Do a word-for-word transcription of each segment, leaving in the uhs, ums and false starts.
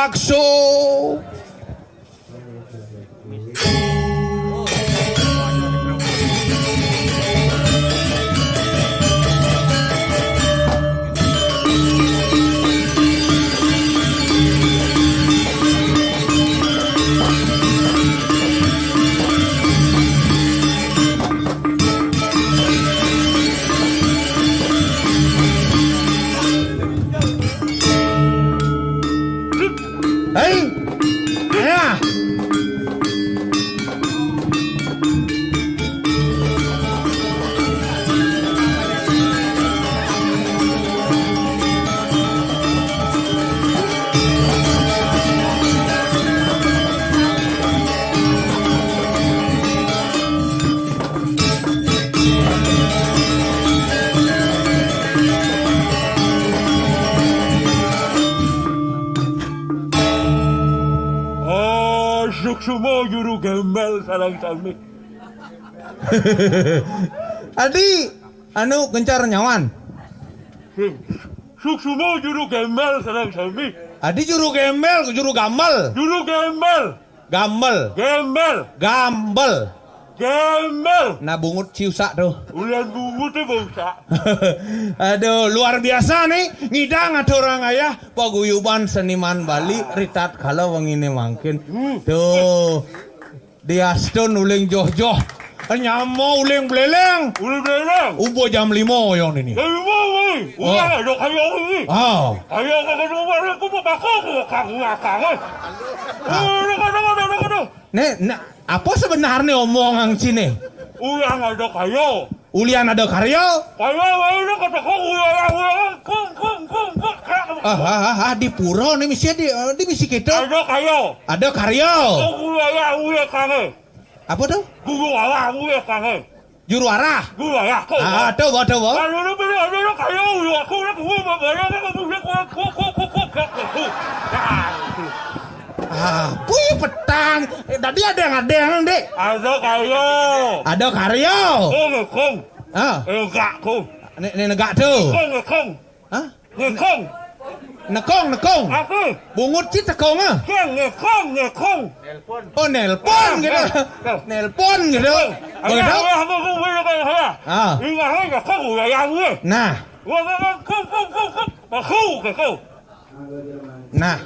Akso. Hei. Ya. Oh, suksma juru gembel sareng sami. Adi, anu gencar nyawan. Suksma juru gembel sareng sami. Adi juru gembel, juru gambel. Juru gembel. Gambel. Gembel. Gambel. Gembel. Nah, bungut ciusa tuh. Ulian bungut tuh bangsa. Aduh, luar biasa nih. Ngidang atuh urang aya paguyuban seniman Bali ritatkala wengine mangkin. Hmm. Tuh. Diastun uling johjoh. Nyamo uling beleleng. Uling beleleng. Ubo jam lima yang ini. Jam lima, woi. Oh. Udah ada kayak ini. Oh. Kayak kagak ada orang aku mau bakal aku kagak kagak. Oh, aduh, aduh, aduh, aduh, aduh. Nih, nah, apa sebenarnya omongan sini? Ulian ada kayo. Ulian ada karyo. Kayo, kayo, udah kata kau, ulian, ulian, kung, kung, kung, kung, kung. Ah, ah, ah, ah, di pura nih misi di, eh, di misi kita. Ada kayo. Ada karyo. Kung, ulian, ulian, kangen. Apa tuh? Guru arah, ulian, kangen. Juru arah. Guru arah, kau. Ah, tuh, tuh, tuh. Aduh, aduh, aduh, aduh, aduh, kayo, ulian, aku, udah, aku, udah, aku, udah, aku, udah, aku, udah, aku, udah, aku, udah, aku, udah. Ah, puy petang. Eh, tadi ada yang ada yang, Dek. Ada kayo. Ada karyo. Kung, kung. Ah. Enggak, kung. Nek, nek negak tuh. Kung, kung. Hah? Ngekong. Nekong, nekong. Aku. Bungut ci tekong ah. Kong, ngekong, ngekong. Oh, nelpon gitu. Nelpon gitu. Begitu? Ayah, aku, aku, aku, aku, aku. Ah. Ini aku, aku, aku, aku, aku. Nah. Aku, aku, aku, aku. Aku, aku. Nah.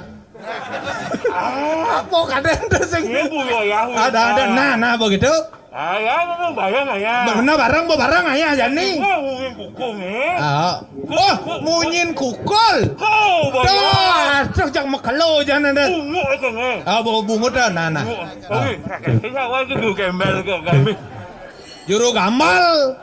Ah. Apa kadang tuh sing. Iya, Bu, ya, ya. Ada, ada. Nah, nah, begitu. Ayah, mau bareng, ayah. Bener bareng, mau bareng, ayah, Jani. Enggak, mungkin kukung, ya. Ah. Oh, munyin kukul. Kau, Bang. Dah, terus jangan mekelo, jangan ada. Bungut, itu, nih. Ah, bau bungut dah, nah, nah. Bungut. Ah. Oke, saya awal itu guru gembel ke kami. Juru gambel.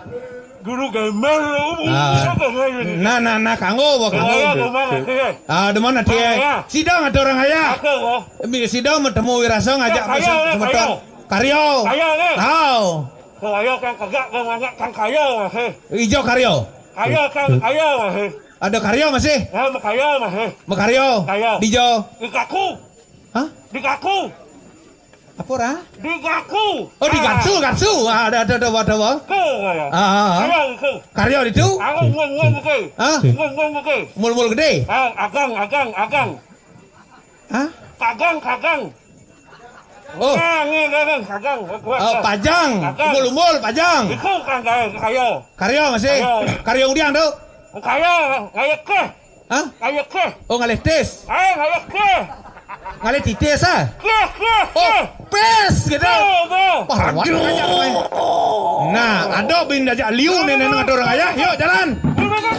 Guru gembel, oh, ah. Bungut, itu, nih. Nah, nah, nah, kanggo, bau kanggo. Ayah, ke mana, ke? Ah, di mana, Tie? Ayah. Sidang ada orang ayah. Aku, oh. Sidang bertemu Wirasa ngajak. Kayo, semeton. Kayo. Karyo. Karyo, eh. Hao. Karyo kang kagak, kang anak, kang kayo, eh. Ijo karyo. Karyo kang kayo, eh. Ada karyo masih? Ya, makaryo, eh. Makaryo. Karyo. Dijo. Di kaku. Hah? Di kaku. Apa ora? Di kaku. Oh, di gatsu, gatsu. Ah, ada, ada, ada, ada, ada. Ku, karyo. Ah, ah, ah. Karyo, ku. Karyo itu? Aku ngomong, ngomong, oke. Hah? Ngomong, ngomong, oke. Mul-mul gede? Ah, agang, agang, agang. Hah? Kagang, kagang. Oh. Nah, ini, ini, ini, kagang. Kuat, oh, kuat. Pajang. Kagang. Umbul-umbul, pajang. Itu kan kayo, kayo. Karyo masih? Kayo. Karyo udiang tuh? Kayo, kayo ke. Hah? Kayo ke. Oh, ngalih tis. Kayo, kayo ke. Ngalih titis ah? Ke, ke, ke. Oh, pes gitu. Tuh, tuh. Wah, rawat banyak, weh. Nah, ada bin diajak liu nih, nih, ada orang ayah. Yuk, jalan. Tuh, tuh, tuh.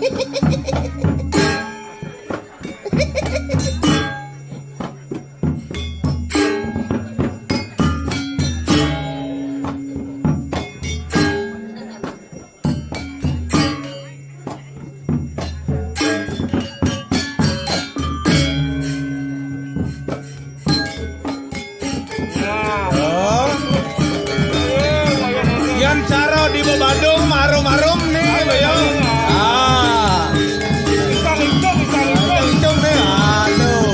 Oh. Yan cara di Badung marum-marum nih, Bayong. Ah. Hitung nih, aduh.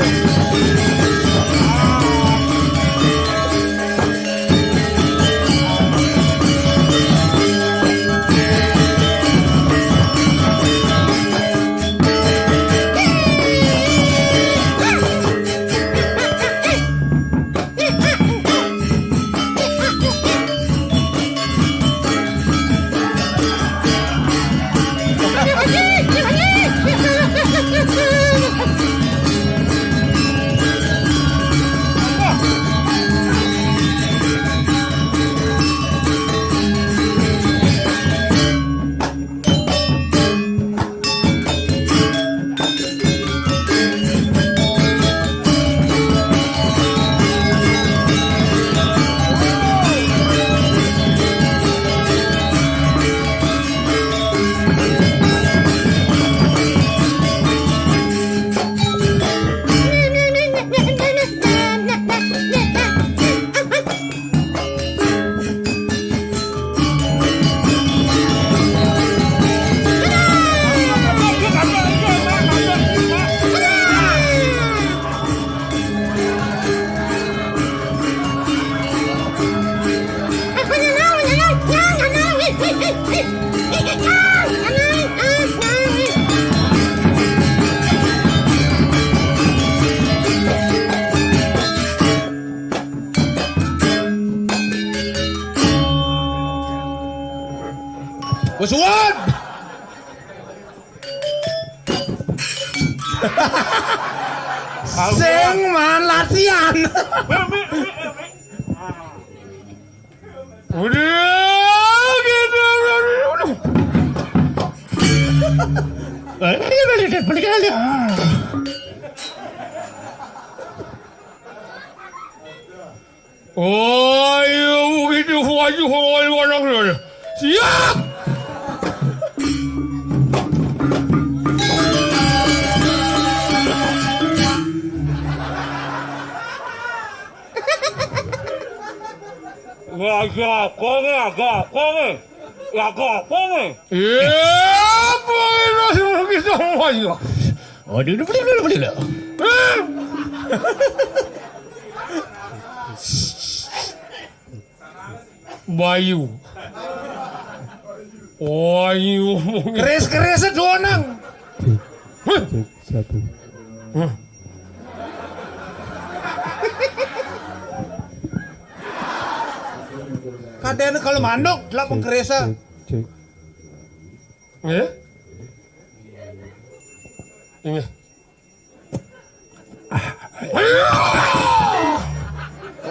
Wes suwun. Sing man latihan. Udah gitu. Balik aja, balik aja. Oh, iya, begitu. Waduh, waduh, waduh, waduh. Siap! Wah, ya, kok nih, agak, kok nih. Ya, kok, kok nih. Iya, apa ini? Kita, waduh, waduh, waduh, waduh. Bayu. Bayu. Keris-keris doang. Cek, cek, satu. Kadene kalau manduk, delok pengkeresa. Cek, cek. Eh? Ini.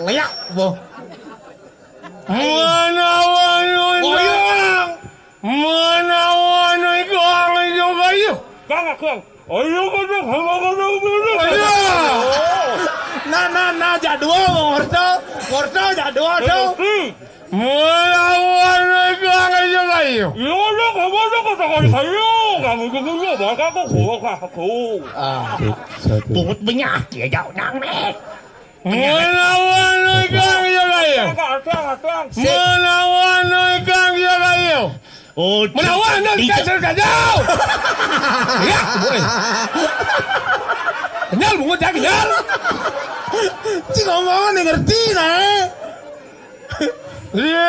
Liak, boh. Menawan, menawan. Menawan, iku ayo, ayo. Kang, Kang. Ayo, Kang, Kang, Kang, Kang, Kang. Ayo. Nah, nah, nah, jadwal, Morto. Morto, jadwal, dong. Melawan mereka aja kayu. Ya udah, kamu aja kata kali kayu. Kamu dulu, maka aku kuat, aku. Ah. Cek, satu. Pungut banyak, ya, jauh nang nih. Melawan mereka aja kayu. Atang, atang, atang. Melawan mereka aja kayu. Oh, melawan, di, di, jauh, jauh. Ya, boy. Kenyal, bungut, ya, kenyal. Cing omongan nih ngerti, nah. Iya.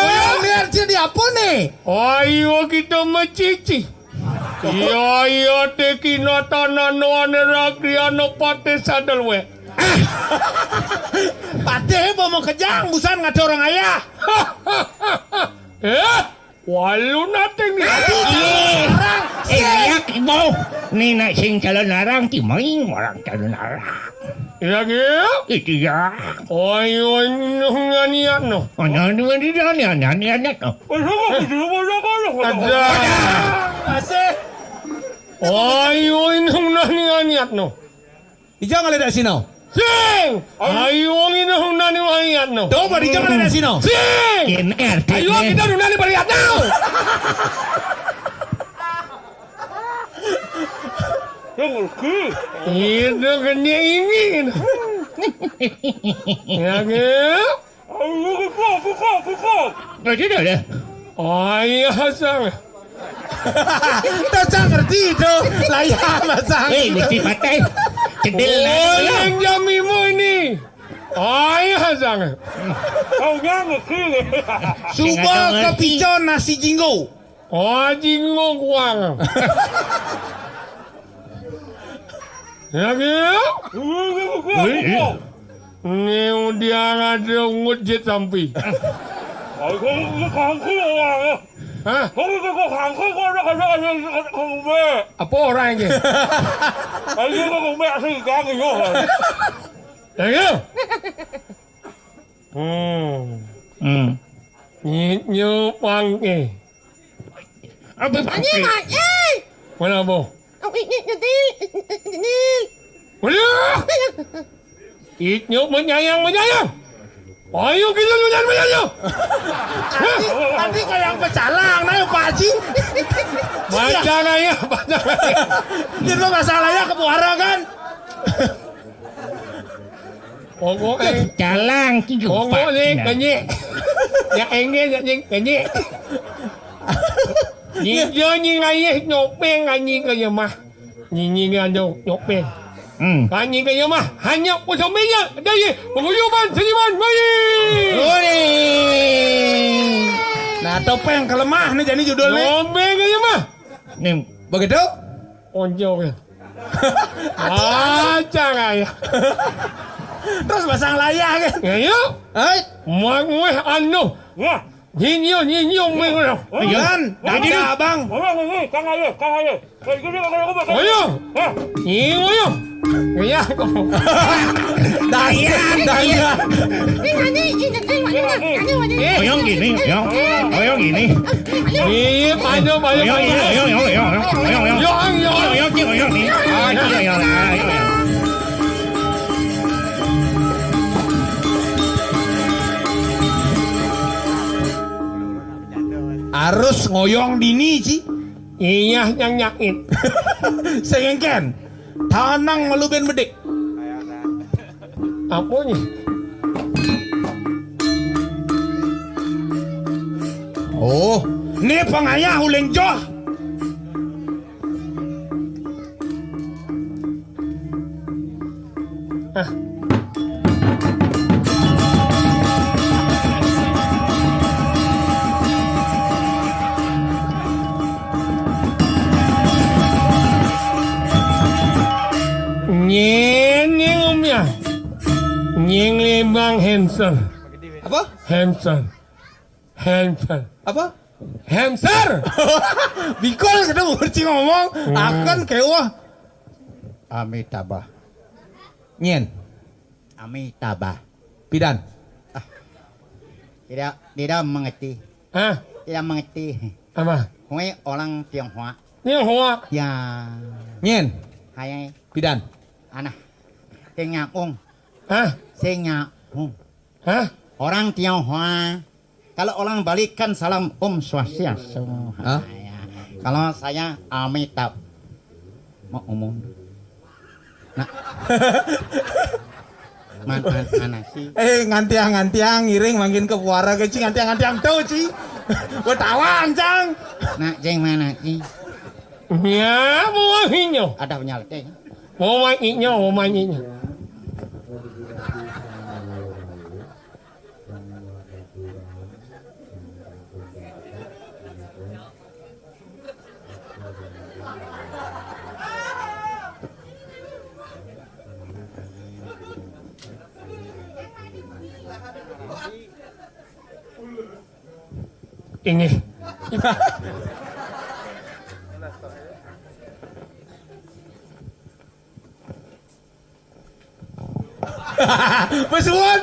Orang lihat sih di apa nih? Ayo kita mecici. Iya, iya, teki nata nano ane rakri ano pate sadel we. Patih apa mau kejang, busan ngada orang ayah. Eh, walu nate nih. Iya. Orang. Eh, lihat, Ibu. Nih, nak sing calon arang, ki main orang calon arang. Iya, gitu? Itu ya. Ayo, nunggu niat, no. Oh, nunggu niat, niat, niat, niat, no. Ada. Asik. Ayo, inung nani aniat no. Ija ngaledak sino. Sing! Ayo, inung nani aniat no. Coba dija ngaledak sino. Sing! Ini artinya. Ayo, kita nunani bariat no. Itu gede ini. Ya, gitu. Ayo, buka, buka, buka. Nggak ada, ada. Oh, iya, sang. Kita sang ngerti itu. Lah, iya, Mas, sang. Eh, mesti pakai. Cedil. Oh, yang jamimu ini. Oh, iya, sang. Oh, iya, ngerti. Suba kepico nasi jinggo. Oh, jinggo kuang. Ya, gitu. Ini udah ada ungut jit sampi. Hah? Apa orang ini? Ya, gitu. Hmm. Hmm. Nyinyo pangke. Apa pangke? Mana, Bu? Waduh! Itnyo menyayang, menyayang. Ayo kita nunani menyayang. Nanti, nanti kayak pecalang, nah, Pak Haji. Bacang aja, bacang aja. Kita masalahnya ke muara kan? Pokoknya. Calang ki. Pokoknya kenyik. Ya, enggak, ya, kenyik. Nyinyo, nying ayah nyopeng, anjing ke mah. Nyinyi ado nyopeng. Hmm. Kanyi ke mah, hanya usah meja, daya, penguyuban seniman, mari. Oi. Nah, topeng kelemah nih jadi judul nih. Nyopeng ke mah. Nih. Begitu? Onjol ya. Baca kayak. Terus pasang layar kan? Ya, yuk. Hai. Mak weh anu. Wah. Nyinyo, nyinyo, minggu. Kan, jadi abang. Ayo, ini, Kang Aye, Kang Aye. Kayak gini, Kang Aye, Kang Aye. Ayo. Hah? Nyinyo, ayo. Iya, kok. Daya, daya. Ini, ini, ini, ini, ini, ini, ini. Oyong gini, oyong. Oyong gini. Iya, panjang, panjang, panjang. Oyong, oyong, oyong, oyong, oyong, oyong. Oyong, oyong. Oyong, oyong, oyong, nih. Ah, iya, iya, iya, iya. Harus ngoyong dini, Ci. Iya, yang nyakit. Sengengken. Tanang malu ben bedik. Apa nih? Oh, ini pangayah uleng joh. Ah. Nyeng, nyeng, Om, ya. Nyeng lebang hamster. Apa? Hamster. Hamster. Apa? Hamster. Bikol sudah murci ngomong. Hmm. Akan kewah. Amitabah. Nyen. Amitabah. Pidan. Ah. Tidak, tidak mengerti. Hah? Tidak mengerti. Apa? Hui orang Tionghoa. Tionghoa. Ya. Nyen. Hai. Pidan. Anak. Tengaung. Hah? Sengaung. Hah? Orang Tionghoa. Kalau orang Bali kan salam Om Swastiastu. Hah? Ya. Kalau saya Amitabh. Mau umum. Nah. Man, man, mana sih? Eh, ngantiang-ngantiang, ngiring mangkin ke puara ke, Ci, ngantiang-ngantiang tuh, Ci. Gua tawang, Cang. Nak, Ceng, mana, Ci? Ya, mau inyo. Ada punya, Ceng. Mau inyo, mau inyo. Ini. Pesuwun.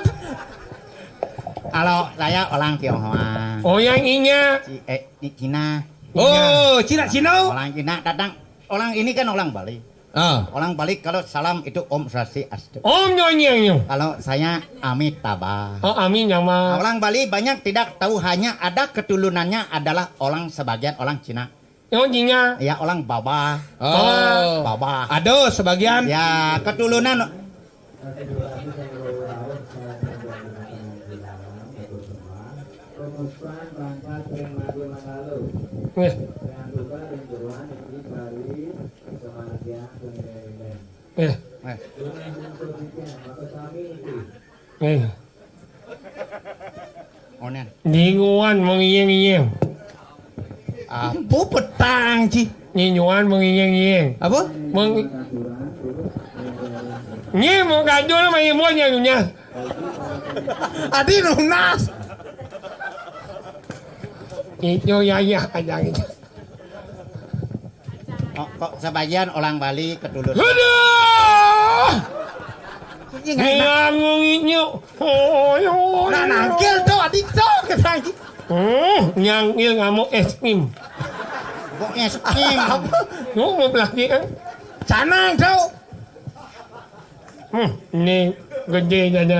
Kalau saya orang Tionghoa. Oh, yang inya. Ci-, eh, di Cina. Oh, Cina, Cina. Orang Cina datang. Orang ini kan orang Bali. Ah. Orang Bali kalau salam itu Om Swastiastu. Om nyonyeng nyo. Kalau saya Amitabha. Oh, Ami nama. Orang Bali banyak tidak tahu, hanya ada keturunannya adalah orang sebagian orang Cina. Yang Cina. Ya, orang Baba. Oh. Baba. Ada sebagian. Ya, keturunan. Eh. Eh. Eh. Eh. Onen. Ninguan mangieng-ieng. Apa petang, Ci? Ninguan mangieng-ieng. Apa? Mang-, nying mau gaduh mah ieu mah nya nunas. Adi nunas. Itu ya, ya, aja gitu. Oh, kok sebagian orang Bali ketulus. Aduh! Ini nggak enak. Nganggung inyo. Oh, yo, nah, yo. Nangkil tuh, adik tuh, kata adik. Hmm, nyangkil ngamuk es krim. Kok es krim? Apa? Yo, mau belaki kan? Canang tuh. Hmm, ini gede dada.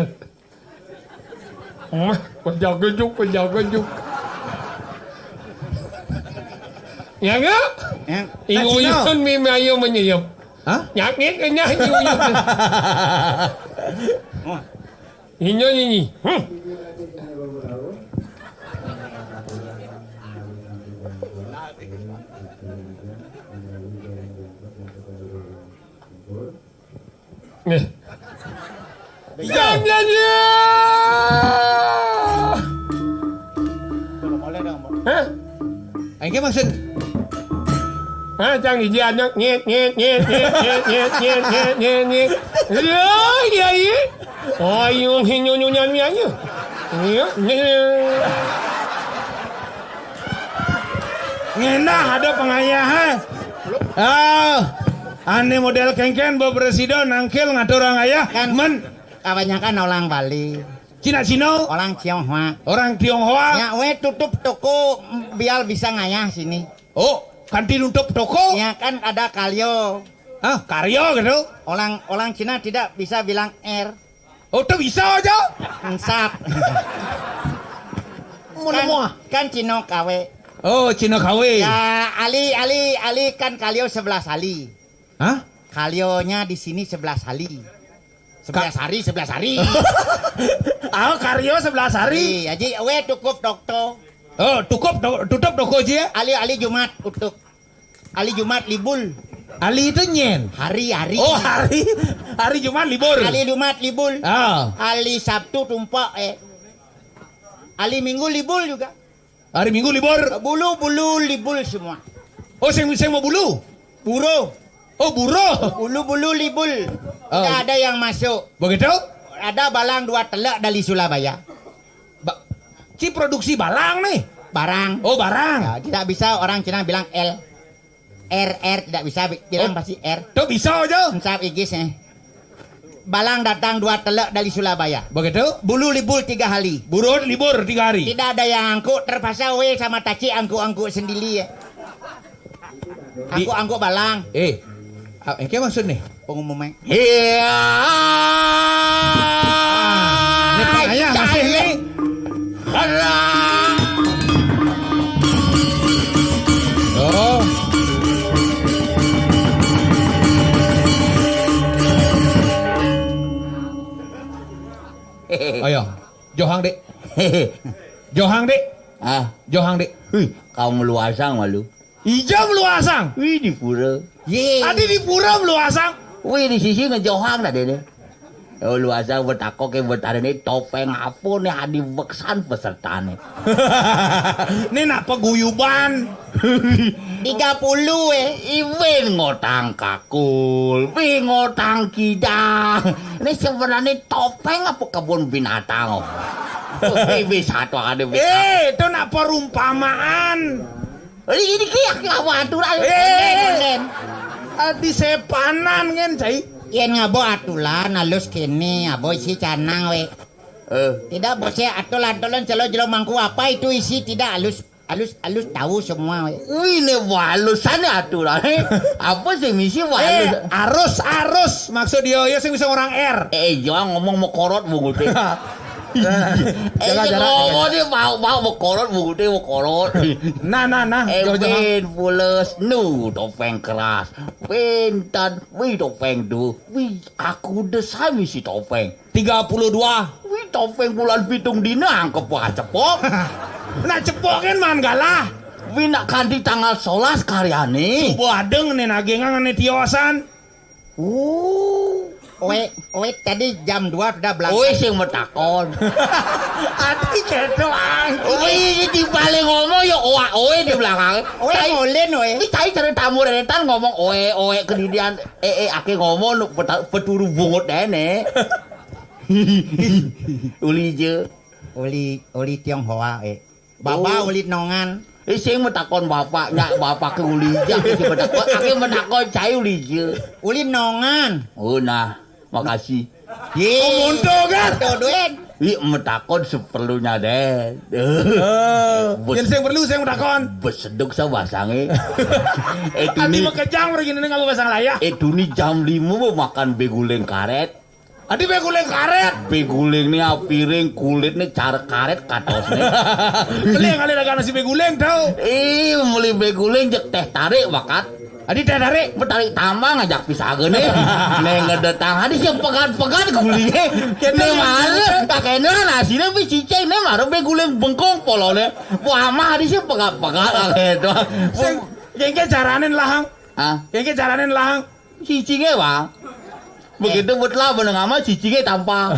Mah, kejagejuk, kejagejuk. Ya, enggak? Ya. Inguyun mimi ayo menyeyep. Hah? Nyakit kenyah inguyun. Wah. Inyo ini. Hmm. Nih. Iya. Ya, ya, ya. Belum boleh dong, Bang. Hah? Engke maksud. Hah, cang hiji anak nyet, nyet, nyet. Iya, iya, iya. Oh, iya, hinyo, nyo, nyan, nyan, iya. Iya, iya. Ngenah ada pengayahan. Ah, ane model kengken beberesido nangkil ngatur orang ayah. Kan men kebanyakan orang Bali. Cina Cino. Orang Tionghoa. Orang Tionghoa. Ya, we tutup toko biar bisa ngayah sini. Oh, kanti nutup toko. Ya kan ada kalio. Ah, karyo gitu. Orang orang Cina tidak bisa bilang er. Oh, tuh bisa aja. Ensap. Mau kan, nemu ah. Kan Cino kawe. Oh, Cino kawe. Ya, Ali, Ali, Ali kan kalio sebelas Ali. Hah? Kalionya di sini sebelas Ali. Sebelas hari, sebelas hari. Ah, karyo sebelas hari. Iya, jadi we tukup toko. Oh, tukup to-, tutup toko aja ya? Ali, Ali Jumat utuk. Ali Jumat libul. Ali itu nyen. Hari, hari. Oh, hari. Hari Jumat libur. Ali Jumat libul. Ah. Ali Sabtu tumpok, eh. Ali Minggu libul juga. Hari Minggu libur. Bulu-bulu libul semua. Oh, sing, sing mau bulu? Buru. Oh, buruh. Bulu-bulu libul. Oh. Tidak ada yang masuk. Begitu? Ada balang dua telek dari Surabaya. Ba-, ci produksi balang nih. Barang. Oh, barang. Ya, tidak bisa orang Cina bilang L. R, R tidak bisa bi-, bilang. Oh, pasti R. Tuh bisa aja. Ensap igis, eh. Balang datang dua telek dari Surabaya. Begitu? Bulu libur tiga hari. Buruh libur tiga hari. Tidak ada yang angkut, terpaksa we sama taci angkut-angkut sendiri, ya. Di- Angkut-angkut balang. Eh, ah, engke maksud nih? Pengumuman. Iya. Ini Pak Ayah masih ini. Alah. Oh. Ayo, Johang, Dek. Johang, Dek. Ah. Johang, Dek. Wih, kaum luasang malu. Ija meluasang. Wih, di pura. Ye. Adi di pura meluasang. Wih, di sisi ngejohang tadi nih. Oh, luasang betakok ke betari nih topeng apa nih adi beksan pesertane. Ini nak paguyuban. Tiga puluh, eh. Iwin ngotang kakul, wi ngotang kidang. Ini sebenarnya topeng apa kebun binatang? Oh. Wih, wih, satu ada wih. Eh, itu nak perumpamaan. Ini, ini kiak lah, waduh, ayo. Eh. Konden, konden. Ah, di sepanan ngen, cai. Yen ngabo atulan, halus kene, abo isi canang, we. Eh. Tidak, bose atulan, atulan, celo, jelo, mangku, apa itu isi tidak halus? Alus, alus tahu semua, wé. Wih, ini walusannya aturan, eh. Apa sih misi walus? Eh, arus, arus. Maksud dia, ya sing bisa orang R. Eh, jangan ngomong mekorot bungut, eh. Eh, jangan, jangan, ngomong dia mau, mau mekorot bungut, eh, mekorot. Nah, nah, nah. Eh, jangan, jangan. Win, pules, nu, topeng keras. Pintan, wih, topeng tuh. Wih, aku desai misi topeng. Tiga puluh dua. Wih, topeng bulan pitung dina angkep wah cepok. Nah, cepok kan manggala. Wih, nak kanti tanggal solas karyane. Coba adeng nih nagengan nih tiosan. Uh. Oe, oe tadi jam dua sudah berangkat. Oe sing metakon. Ati kedo ang. Oe di paling ngomong ya oa oe di belakang. Oe ngolen oe. Ini cai cerita muretan ngomong oe oe kedidian. Eh, eh, ake ngomong nu peta-, peturu bungut dene. Uli je. Uli, uli Tionghoa, eh. Bapa, oh. Uli Nongan. Eh, sing metakon bapak, nyak bapak ke uli je, ake sing metakon, ake metakon cai uli je. Uli Nongan. Oh, nah, makasih. Ye. Oh, monto kan? Monto duen. Ih, metakon seperlunya deh. Eh, bes-, yang sing perlu sing metakon. Beseduk sa basange. Eh, ati duni, mekejang pergi ini kalau basang layah. Eh, duni jam lima mau makan beguling karet. Adi beguling karet. Beguling nih apiring kulit nih cara karet katos nih. Beli yang kali dagang nasi beguling tau. Ih, beli beguling jek teh tarik bakat. Adi teh tarik. Betarik tambang ngajak pisage nih. Neng ngedetang adi siap pegat-pegat gulingnya. Kita nih males. Kakeknya nasinya pi cicing nih maro beguling bengkong polone. Wah mah adi siap pegat-pegat kakek itu. Sing, kengke jaranin lahang. Ah, kengke jaranin lahang. Cicinge, Bang. Begitu buat lah meneng ama cicinge tampa.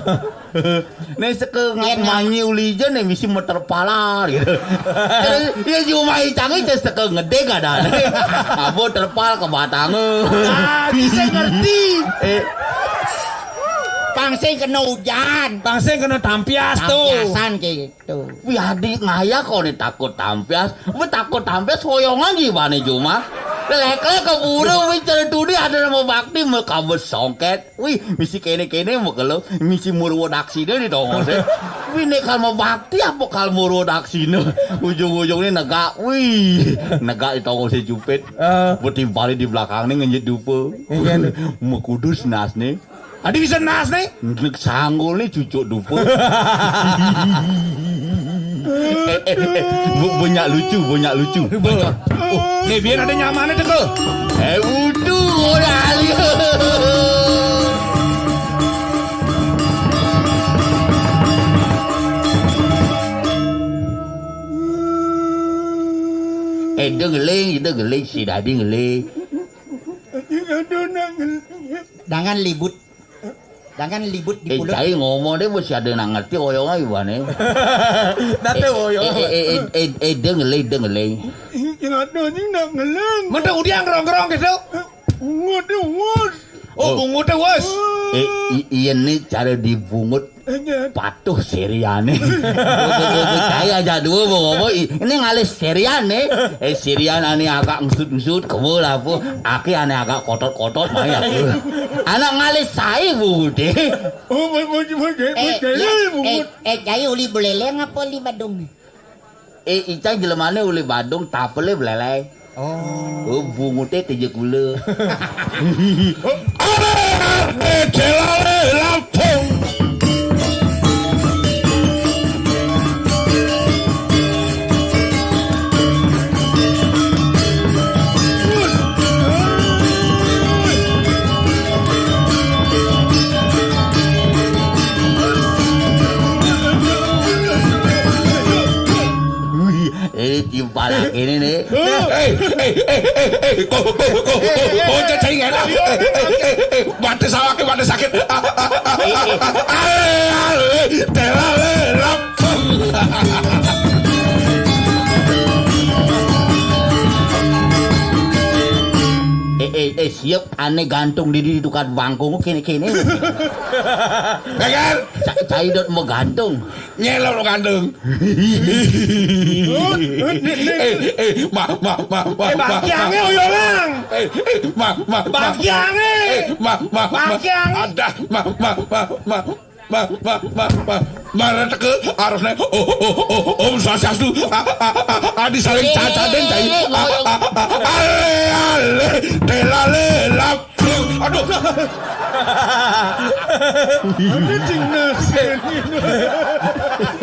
Nih seke ngak manyi uli je nih misi meter palar gitu. Terus dia cuma icange je seke ngedek ada. Abo terpal ke batang. Ah, bisa ngerti. Eh. Pang sing kena hujan. Pang sing kena tampias tuh. Tampiasan kayak gitu. Wih, adik ngaya kok nih takut tampias. Wih, takut tampias hoyongan gimana cuma? Lek-lek keburu wih cerita dia ada nama bakti mau kabut songket. Wih, misi kene-kene mau kalau misi murwo daksina di tongos. Wih, nek kalau mau bakti apa kalau murwo daksina? Ujung-ujungnya negak. Wih, negak di tongos jupit. Eh. Beti balik di belakang nih ngenyit dupa. Iya, nih. Mau kudus nas nih. Adi bisa nas nih? Nek sanggul nih cucuk dupa. Eh, eh, eh, bu-, banyak lucu, banyak lucu. Oh, nih biar ada nyamannya tuh. Eh, udah, udah, ayo. Eh, dia ngeling, dia ngeling, si Dadi ngeling. Jangan libut. Jangan libut di, eh, pulut. Cai ngomong deh, mesti ada nak ngerti oyong aja, Bang, eh. Nate oyong. Eh, eh, eh, eh, eh, eh, dengerin, dengerin. Yang ada ni nak ngelang. Mantap udah ngerong-ngerong gitu. Bungut dia, wos. Oh, oh. Bungut dia, wos. Eh, i-, iya nih cara dibungut. Patuh seriane. Percaya aja dua bawa, bawa. Ini ngalih seriane. Eh, serian ane agak ngesut-ngesut, kebul apa. Aki ane agak kotot-kotot, main aku. Anak ngalih sai, Bu, deh. Oh, Bu, Bu, Bu, Bu, eh, Bu, ya, Bu. Eh, eh, Cai uli beleleng apa uli badung? Eh, Icang jelemane uli badung, tapele beleleng. Oh. Oh, bungute teje kula. Are, are, delale lampung. Wih, eh, timpal ini nih. Eh, eh, eh, eh, eh, kok, kok, kok, kok, kok, cacing enak. Eh, eh, eh, eh, eh, mati sawake, mati sakit. Ah, ah, ah, ah. Eh, eh, eh, delale lampung. Eh, eh, eh, siap, ane gantung diri di tukad bangkung, kene-kene. Ya kan? Ca-, cai dot mau gantung. Nyelok lo gantung. Eh, eh, ma, ma, ma, ma, eh, ma, Bang Kiange ma. Uyolang. Eh, eh, ma, ma, Bang ma, Kiange. Eh, ma, ma, ma. Bang Kiange. Ada, ma, ma, ma, ma. Ma, ma, ma, ma, mareteke arosne. Oh, oh, oh, oh, Om Swastiastu. A, a, a, a, adi saling cacaden cai. A, a, a, a, ale, ale, telale, lap. Aduh. Ini cing nasi.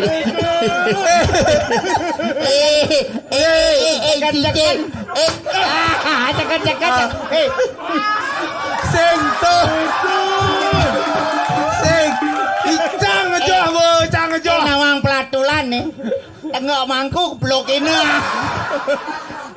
Eh, eh, eh, eh, eh, Cicing. Eh, ah, cekak, cekak, cekak. Eh. Sing tuh. Sing. Icang ngejoh, Bu, icang ngejoh. Nawang pelatulan nih. Tengok mangkuk, blok ini.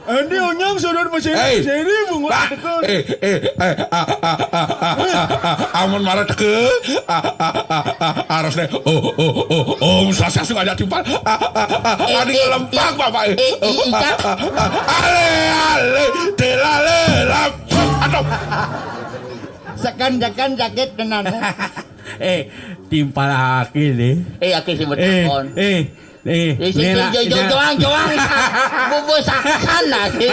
Andi onyang saudara masih Hei, seri bungut Pak. Tekun. Eh, eh, eh, ah, ah, ah, ah, ah, ah, ah, amun mareteke, ah, ah, ah, ah, ah, harusnya, oh, oh, oh, oh, Swastiastu aja timpal, ah, ah, ah, ah, Eh, adi eh, ngelempak, eh, Bapak, eh. Eh, Oh, eh, ah, Icang. Ah, ah, ah, ale, ale, delale, lampung, aduh. Sekan-sekan sakit tenan. Eh, timpal aki nih. Eh, aki sih Eh, betakon. eh, eh, Eh, si nena, Cing, jo-, nena. Joang, Joang. Bubu sakan lah, sih.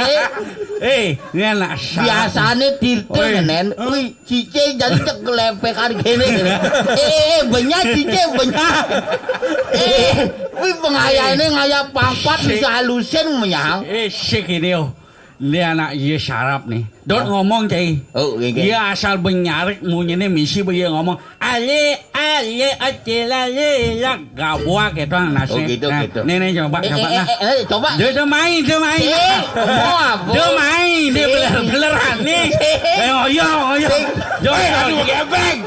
Eh, nena, sa- Biasane tirta Oi. Ngenen, wih, Cicing jadi cek lepekan kene, kene. Eh, eh, eh, benyah, Cicing, benyah. Eh, wih, pengayane ngaya pampat Si- bisa halusin menyang. Eh, sik ini, oh. Ini anak iya sarap nih. Dot Hah? Ngomong, cai. Oh, iya, iya. Iya asal benyarik munyine misi be iya ngomong. Ale, ale, acil, ale, lak. Gabuak gitu, nasi. Oh, gitu, Nah, gitu. Nih, nih, coba, Eh, coba, eh, nah. Eh, eh, coba. Dia, dia main, dia main. Eh, mau apa? Dia main, dia Eh. Beler-beleran nih. Eh. Eh, ngoyong, ngoyong. Eh. Yo, Eh, yo. Aduh, gepeng.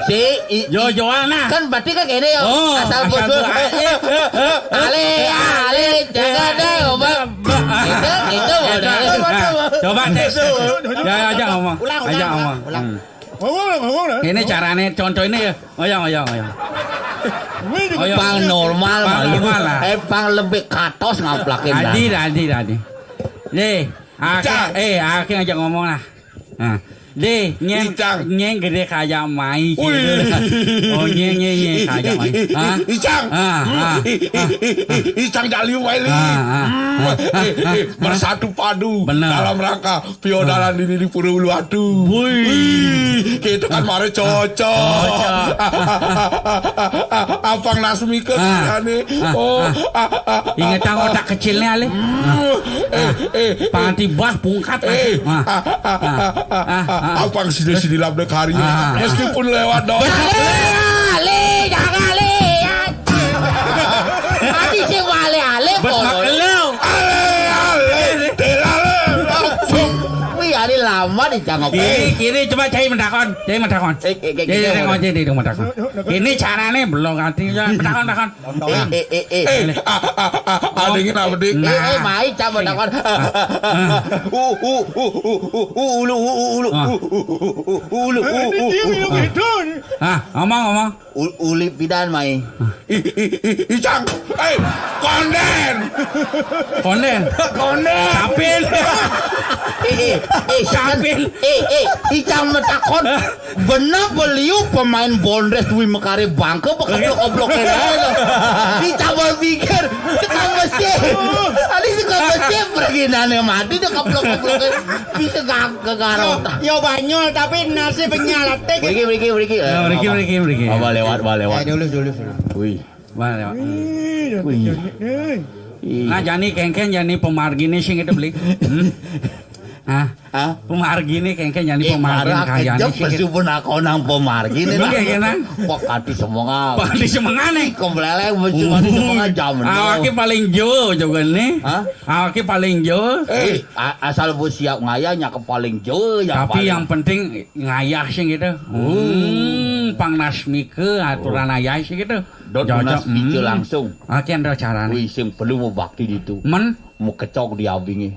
Si, i, Yo, i, Joana. Kan berarti kan kene ya. Oh, asal asal bos. Bos. Ale, ale, jangan deh, obat. Ba-, ba-, Gitu, gitu, gitu. Udah. Coba tes. Ya, ya, ajak ngomong. Ulang, ulang, Ajak ulang, ngomong. Ulang. Hmm. Ngomong lah, ngomong lah. Ini caranya, contoh ini ya. Ngoyong, ngoyong, ngoyong. Ini juga Ngoyong. Pang normal, Pang malu. Normal lah. Eh, pang lebih katos ngaplakin dah. Adi, adi, adi. Nih, akhir, Cang. Eh, akhir ajak ngomong lah. Nah, deh, nyeng, Icang. Nyeng gede kayak mai Wih. Gitu. Oh, nyeng, nyeng, nyeng kayak mai. Hah? Icang. Ah, ah, I-, i-, ah. I-, Icang jaliu wae li. Ah, ah, Hmm. ah, Eh, eh, ah, eh, ah. Bersatu padu Benar. Dalam rangka piodalan Ah. Ini di Pura Uluwatu. Wih. Wih, kita kan mare cocok. Cocok. Apang Nasmi ke Ah. Ane. Ah, Oh, ah. Ah, ah, Ingat ah, otak kecilnya, Ale. Hmm. Eh, eh, eh. Panti bah pungkat, Eh. Ah, ah, ah, ah, ah, ah, ah. Abang sini-sini labda hari. Ah. Meskipun lewat doang. Ale, ale, jangan ale. Tadi si wale ale Bos bolong. Makeleu. Ale, ale, delale, langsung. Wih, hari lama nih cangok. Kiri, kiri, coba cai mentakon, cai mentakon. Eh, eh, eh, Cai eh, mentakon, eh. Cai mentakon. Ini caranya belum ngerti ya. Mentakon, mentakon. Eh, eh, eh, eh. Eh, ah, ah, ah, ah, ah, dingin apa, Dik? Eh, eh, Nah. Mai, cang, mau takon. Ah, ah. U, u, u, u, u, u, ulu, u, ulu, Ah. U, u, u, u, ulu, u, Eh, u, ini u, dia u. Yang gitu. Ah, ngomong, ngomong. U, uli pidan, Mai. I, i, i, i, Cang. Eh, konden. Konden. Konden. Capil. Eh, eh, eh, Capil. Eh, eh, Icang metakon. Bener beliau pemain bondres duit mekare bangke bekeblok-keblok kene ae lho. Dicoba pikir, tekan mesin. Tadi suka mesin pergi nane mati dia keblok-keblok. Bisa gak kegarot. Yo banyol tapi nasi benyal ate. Mriki, mriki, mriki. Ya, mriki, mriki, mriki. Apa lewat, apa lewat? Ya, dulu, dulu, dulu. Wih. Mana, Pak? Wih, Wih. Cantik, eh. Ih. Nah, jani kengken jani pemargine sing itu beli. Hmm. Hah? Hah? Pemargine kengken jani Eh, pemargin marah kayane kejep sing itu. Pesu pun aku nang pemargine. Lu kayak gimana? Wah, kati semenga. Pak di semengane. Kemleleng besu kati semenga jam. Awake paling jauh juga nih. Hah? Awake paling jauh. Eh, a-, asal bos siap ngayah nyakep paling jauh ya Tapi paling. Yang penting ngayah sing gitu. Hmm, pang nasmike aturan ayah sing gitu. Dot Cocok. Tunas pica Hmm. Langsung. Oke, ndo carane. Wih, sing perlu mau bakti ditu. Men? Mau kecok di abinge.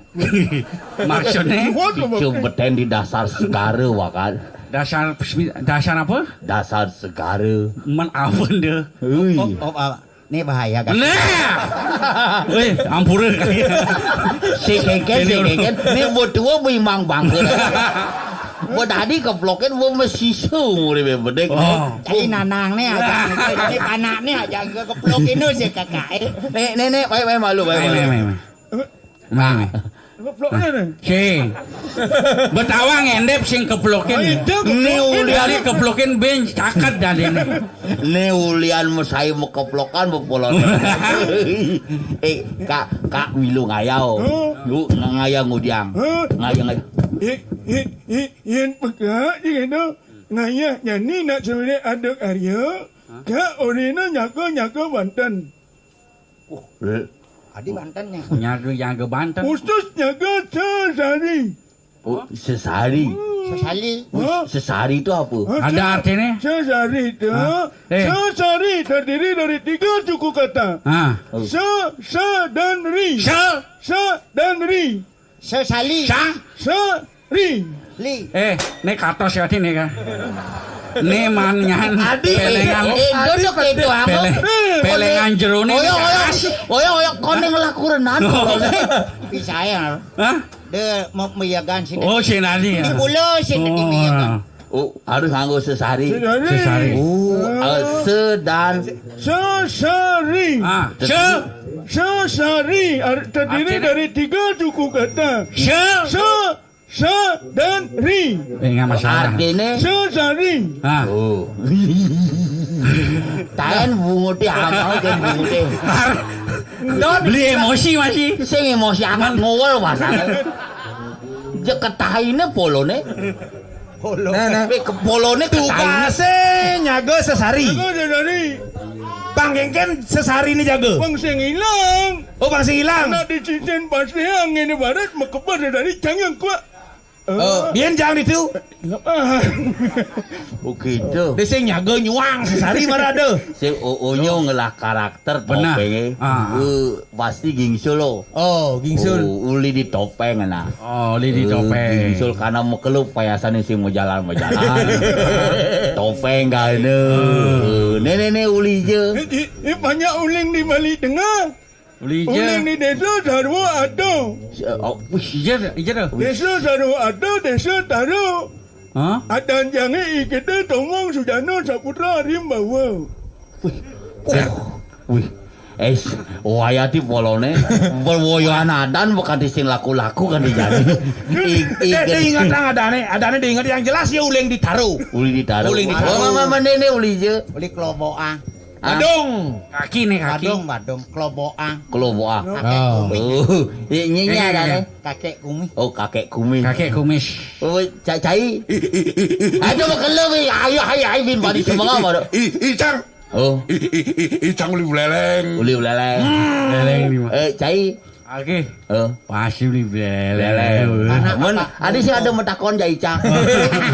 Maksudnya? Pica beten di dasar segara, wakan. Dasar, dasar apa? Dasar segara. Men apa ndo? Wih. Oh, oh, ah, ini bahaya kan? Nah! Weh, ampura. Si kengken, si Ini kengken. Ini buat dua bimang bangke. Buat tadi keplokin, buat mesisu, mulai bedek. Oh. Cai nanang nih aja. Ini panak nih aja. Keplokin tuh si kakak. Eh, nek, nek, baik, baik, malu, baik, Mai, malu. Mai, mai, mai. Mai, mai. Keplokna. Sing. Betawang endep sing keplokin. Ayo, dong, keplokna. Né ulian keplokin ben caket dadiné. Né ulian mesai mekeplokan bepolon. Eh, Kak, Kak milu ngayau. Huh? Yuk, ngayau ngudang. Huh? Ngayau, ngayau. Eh, eh, eh, yén peka, gitu. Ngayah jani nak sore ada karya. Hah? Kak, orina nyaga-nyaga banten. Eh. Adi banten nya. Nyaga, nyaga banten. Khusus nyaga sesari. Oh, sesari. Sesali. Hah? Sesari itu apa? Hah? Ada artinya? Sesari itu. Hah? Eh. Sesari terdiri dari tiga suku kata. Ah. Oh. Se, se, dan ri. Se? Se dan ri. Sesali. Sa? Seri. Li. Eh, né katos ya né kan. Né mangan. Adi, pelengan. Eh, duduk itu apa? Pele-, pelengan jeroné. Oyok, oyok. Oyok, oyok, koné ngelakurenan. Oh. Bisa ya. Hah? Dé me-, meyagan sini. Oh, sing tadi ya. Di pulau sini. Oh, di meyagan. Oh, harus nganggo sesari. Sesari. Sesari. Oh, eh, se dan sesari. Ah, se. Sesari ar-, terdiri dari tiga suku kata. Se. Se, se, dan ri. Eh, nggak masalah. Artinya? Sesari. Ah. Oh. Taén bunguté, amal kan bunguté. Don. Beli emosi masih. Sing emosi amat ngowol pasang. Jek ketahine poloné. Polo. Nah, nah. Wih, ke poloné ketahine. Tugasé nyaga sesari. Nyaga sesari. Pangkéngkén sesariné jaga. Pang sing ilang. Oh, pang sing ilang. Nak di cincin pasti angin barat mekeber dari jangan kuat. Oh, biyen jang ditu. Oh, gitu. Dé sing nyaga nyuang sesari marada. Sing u-, unyu ngelah karakter topéngé. Ah. Eh, pasti gingsul lo. Oh, gingsul. Oh, uli di topéng nah. Oh, uli di topéng. Gingsul karena mekelup payasané sing majalan-majalan. Topéng gaéné. Eh, né, né, né, uli je. Eh, eh, eh, banyak uling di Bali Tengah. Uli je. Uling di désa sarwa ada. Sa-, oh, wih. Iya, iya dah. Désa sarwa ada, désa tara. Hah? Adan jangé ikité tomong sujana saputra rimbawa. Wih. Wih. Eh, wayah ti poloné. Berwoyoan adan bukan di sing laku-laku kan di jani. I-, i-, eh, diinget nang adané, adané diinget yang jelas ya uling di tara. Uli di tara. Uling di tara. Oh, mama, mama, né, né, uli je. Uli kelobokan. Hah? Badung. Kaki né, kaki. Badung, badung. Kelobokan. Kelobokan. Kakek kumis. Oh, iya, iya, iya. Kakek kumis. Oh, kakek kumis. Kakek kumis. Oh, ca-, cai. Aduh, makan lu, wih. Ayo, ayo, ayo, bin balik semua, baru. I-, i-, Icang. Oh. I-, i-, i-, i-, Icang uli beléléng. Uli beléléng. Hmm. Beléléng di mana? Eh, cai. Oke. Oh. Pasti uli beléléng. Beléléng. Anak mun, apa? Adi sih ada metakon ja Icang.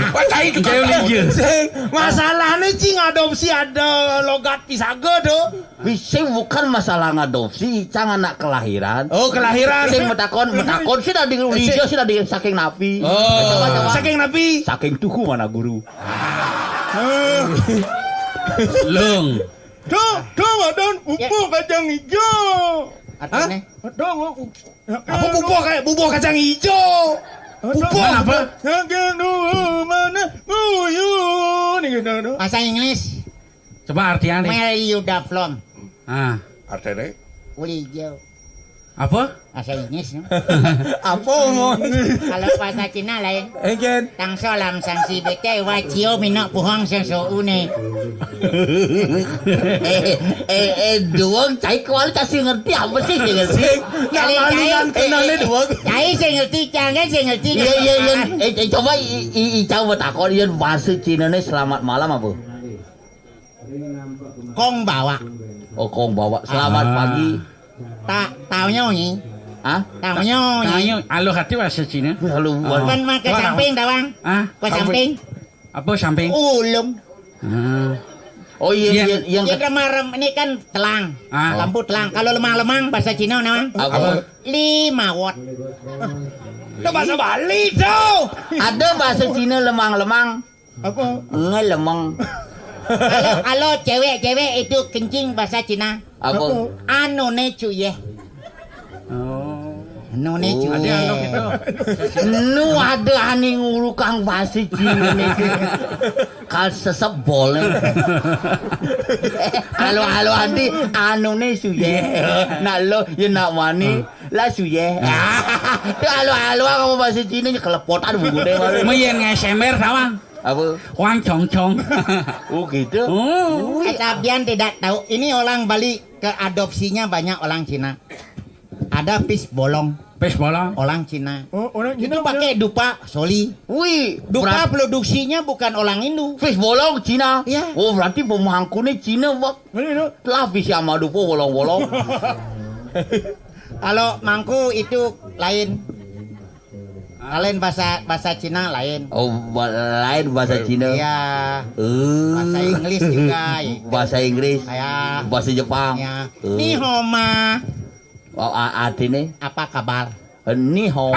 Wah, cai itu. Cai uli je. Sing, masalahnya cing adopsi ada logat pisaga tuh. Bisa bukan masalah ngadopsi, Icang anak kelahiran. Oh, kelahiran. Sing metakon, metakon sih dari uli je, sih dari saking napi. Oh. Coba, coba. Saking napi. Saking tuhu mana guru. Lung. Tuh, tuh, wadon, pupuk kacang hijau. Artinya? Hah? Dong, aku. Apa bubuh kayak bubuh kacang hijau? Bubuh. Mana apa? Kacang dulu mana? Guyu nih gitu, tuh. Bahasa Inggris. Coba artiannya. Mary Yuda Flom. Ah. Artinya? Uli hijau. Apa? Bahasa Inggris, no? Apa omong? Kalau bahasa Cina lain. Enggén. Tangso lam sang si bete wa cio minok puhong sing so une. Eh, eh, eh, duweng, cai kuali cai sing ngerti apa sih sing ngerti? Sing, nak kali malu cai, nang kenal eh, nih, eh, duweng. Cai sing ngerti, cang kan sing ngerti. Iya, iya, iya. Eh, eh, coba i, i, i, coba takon, iya, bahasa Cina nih selamat malam apa? Kong bawa. Oh, kong bawa. Selamat pagi. Tak tahunya ni. Hah? Tahunya ni. Tahunya, alo hati bahasa Cina. Lalu, oh. Kan makan samping, tawang. Ah? Kau samping. Apa samping? Ulung. Ah. Oh, iya, iya, iya. Iya, kemarin ini kan telang. Ah. Lampu telang. Kalau lemang-lemang, bahasa Cina, nawang. Apa? Limawot. Itu bahasa Bali, tuh. Ada bahasa Cina lemang-lemang. Apa? Ngelemeng. Kalau, kalau cewek-cewek itu kencing bahasa Cina. Apa? Anu ne cu ye. Oh. Anu ne cu ye. Ada anu gitu. Nu ada ané ngurukang bahasa Cina né. Kal sesebol né. Halo, halo, Andi, anu né cu ye. Nak lo, ya nak wani. Lah suye. Itu alu-alu kamu bahasa Cina kelepotan buku deh malu. Meyen ngesemer sama. Apa? Wang cong cong. Oh gitu. Oh. Eh, tapi yang tidak tahu, ini orang Bali ke adopsinya banyak orang Cina. Ada pis bolong. Pis bolong. Orang Cina. Oh, orang Cina. Itu pakai dupa soli. Wih, dupa produksinya bukan orang Indo. Pis bolong Cina. Iya. Oh, berarti pemangkunya Cina, Bang. Mana itu? Telah pis sama dupa bolong-bolong. Kalau mangku itu lain. Lain bahasa bahasa Cina lain. Oh, ba- lain bahasa Cina. Iya. Eh. Bahasa Inggris juga. Bahasa Inggris. Ya. Bahasa Jepang. Ya. Eh. Nihoma. Oh, a- artinya? Apa kabar? Eh, Nihoma.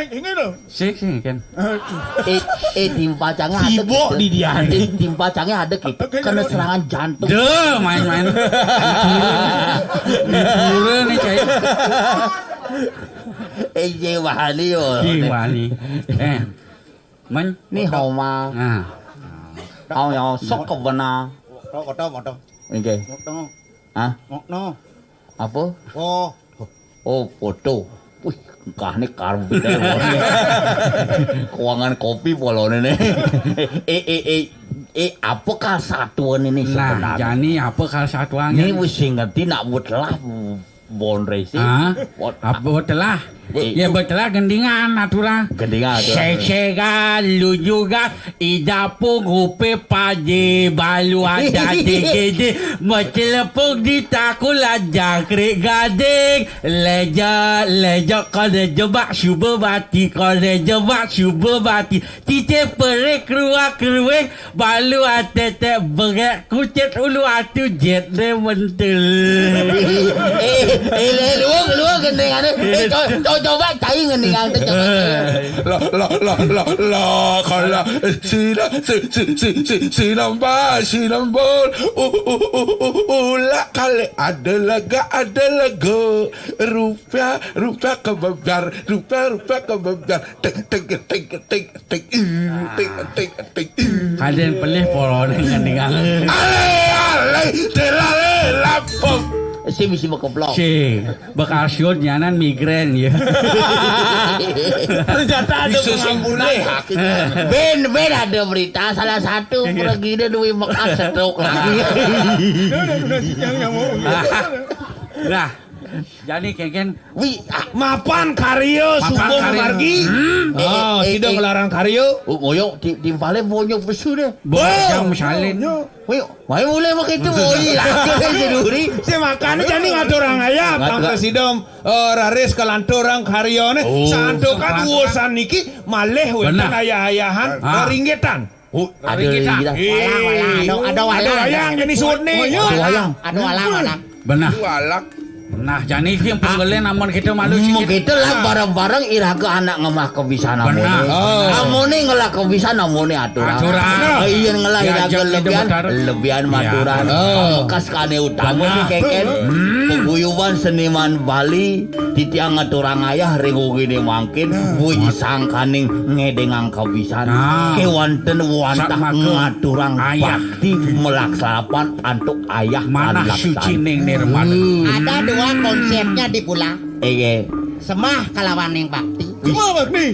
Ini loh. Sik sik kan. Eh, eh, timpal cangnya ada. Sibuk gitu. Di dia. Eh, timpal cangnya ada gitu. Oke, kena serangan jantung. Deh, main-main. Liburan nih, cai. Eh, iya, wahani yo. Ih, wani. Eh, men. Nihoma. Nah. Au yo sok ke bena. Oto, oto, oto. Oke. Oto. Hah? Oto. Apa? Oh. Oh, foto. Wih, engkah nih karung kita ya, Bos. Keuangan kopi polone nih. Eh, eh, eh, eh, apa kesatuan ini sebenarnya? Nah, jani apa kesatuan? Ini wis ngerti nak buat lah bonre sih. Ah, apa telah? Eh, ya betelah gendingan aturan. Gendingan aturan. Sesega lu juga Ida pun rupe paje balu ada degede. Macelepuk di takula jangkrik gading. Leja, leja kone jebak suba bati, kone jebak suba bati. Titik perik keluar keruih, balu atete berek kucit ulu atu jet de mentel. Eh, eh, eh, luang, luang gendingan. Eh, co- co- coba cai gendingan tu coba. La la la la la kala sila si si si si silamba silambol u u u u u la kale ada lega ada lega rupiah rupiah kebebiar rupiah rupiah kebebiar ting ting ting ting ting ting ting ting. Kaden pelih polone ngendingan. Ale ale telale lapok. Si bisi bekeplok. Si. Bakal siut nyanan migrain ya. Ternyata ada pengampunan. Ben ben ada berita salah satu pergi dia duit bekas stroke lagi. Nah, jadi kengken. Wi, ah, mapan karya subuh karya. Margi. Hmm. Oh, eh, eh, tidak eh, ngelarang karya. Oh, ngoyong di di balik bonyo pesu deh. Bojang salin. Wih, wah mulai pakai itu, oh iya, seduri. Si makan jadi ngaturang ayah, bangsa sidom. Eh, raris kelanturang karyane. Oh. Santukan urusan niki malih wonten ayah-ayahan ringgitan. Oh, ada ringgitan. Walang, walang, ada, ada walang. Ada wayang jadi suut nih. Ada wayang. Ada walang, walang. Benar. Walang. Nah, jani sing penggelen amun kita malu sing kita lah bareng-bareng iraga anak ngemah kebisan amone. Benar. Oh. Amone ngelah kebisan amone aturan. Aturan. Eh, iya ngelah iraga lebihan, lebihan maturan. Oh. Bekas kane utama keken. Peguyuban seniman Bali titiang ngaturang ayah ring ugine mangkin puji sangkaning ngedengang kebisan. Nah. Kewanten wantah ngaturang ayah. Bakti melaksanakan antuk ayah manah suci ning nirmana. Hmm. Ada dua konsepnya di pula. Iya. Semah kalawan ning bakti. Semah bakti.